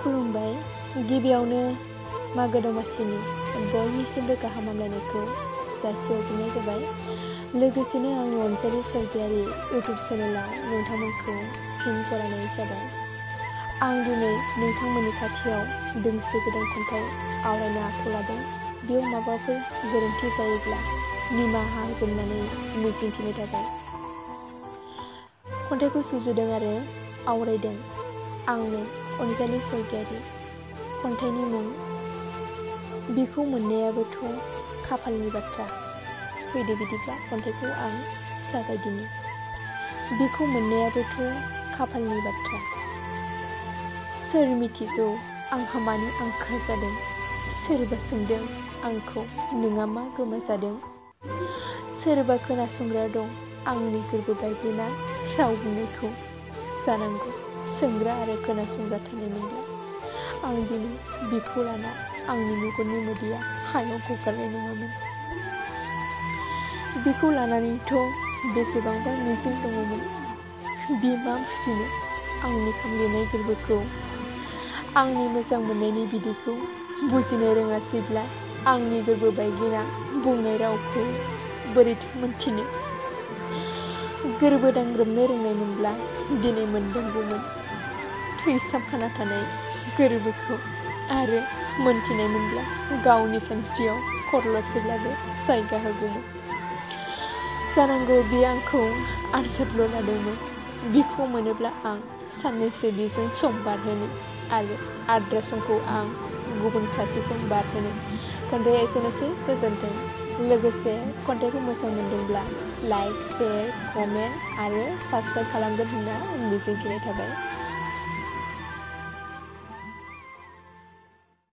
खुलुमबाय। गिबियावनो मागो दमासिनि बयनिसिमबो गाहाम हामलायनायखौ जासिहरग्रोनाय जाबाय। लोगोसेनो आंनि अनजालि स्वर्गियारि इउटुब चेनेलाव नोंथांमोनखौ फिन बरायनाय जाबाय। आं दिनै नोंथांमोननि खाथियाव दोंसे गोदान खन्थाइ आवरायनो आखायाव लादों। बेयाव माबाफोर गोरोन्थि जायोब्ला निमाहा होगोन होननानै मिजिंथिनाय थाबाय। खन्थाइखौ सुजुदों आरो आवरायदों आंनो अनजालि स्वर्गियारि। खन्थाइनि मुं बिखौ मोननायाबोथ' खाफालनि बाथ्रा। फैदो बिदिब्ला खन्थाइखौ आं जागायदिनि। बिखौ मोननायाबोथ' खाफालनि बाथ्रा। सोर मिथिगौ आंहा मानि आंखाल जादों। सोरबा सोंदों आंखौ नोंहा मा गोमाजादों। सोरबा खोनासंग्रा दं आंनि गोरबो बायग्लिना राव बुंनायखौ। जानांगौ सोंग्रा आरो खोनासंग्रा थानायमोनब्ला आं दिनै बिखौ लाना आंनि मेगननि मोदैया हायाव गगारनाय नङामोन। बिखौ लानानैथ' बेसेबांबा मिजिं दङमोन। बि मा बुजिनो आंनि खामग्लिनाय गोरबोखौ, आंनि मोजां मोननायनि बिदैखौ बुजिनो रोङासैब्ला आंनि गोरबो बायग्लिना बुंनाय रावखौ बोरैथो मोनथिनो। गोरबो दांग्रोमनो रोंनायमोनब्ला दिनै मोनदांगौमोन थैसाबखाना थानाय गोरबोखौ, आरो मोनथिनायमोनब्ला गावनि सानस्रियाव खरलबसेब्लाबो जायगा होगौमोन। जानांगौ बे आंखौ आरजादल' लादोंमोन। बिखौ मोनोब्ला आं साननैसो बिजों सम बारहोनो आरो आद्रा समखौ आं गुबुन सासेजों बारहोनो। खन्थाइया एसेनोसै, गोजोन्थों। लोगोसे खन्थाइखौ मोजां मोनदोंब्ला लाइक, शेयार, कमेन्ट आरो साबस्क्राइब खालामगोन होनना मिजिंथिनाय थाबाय।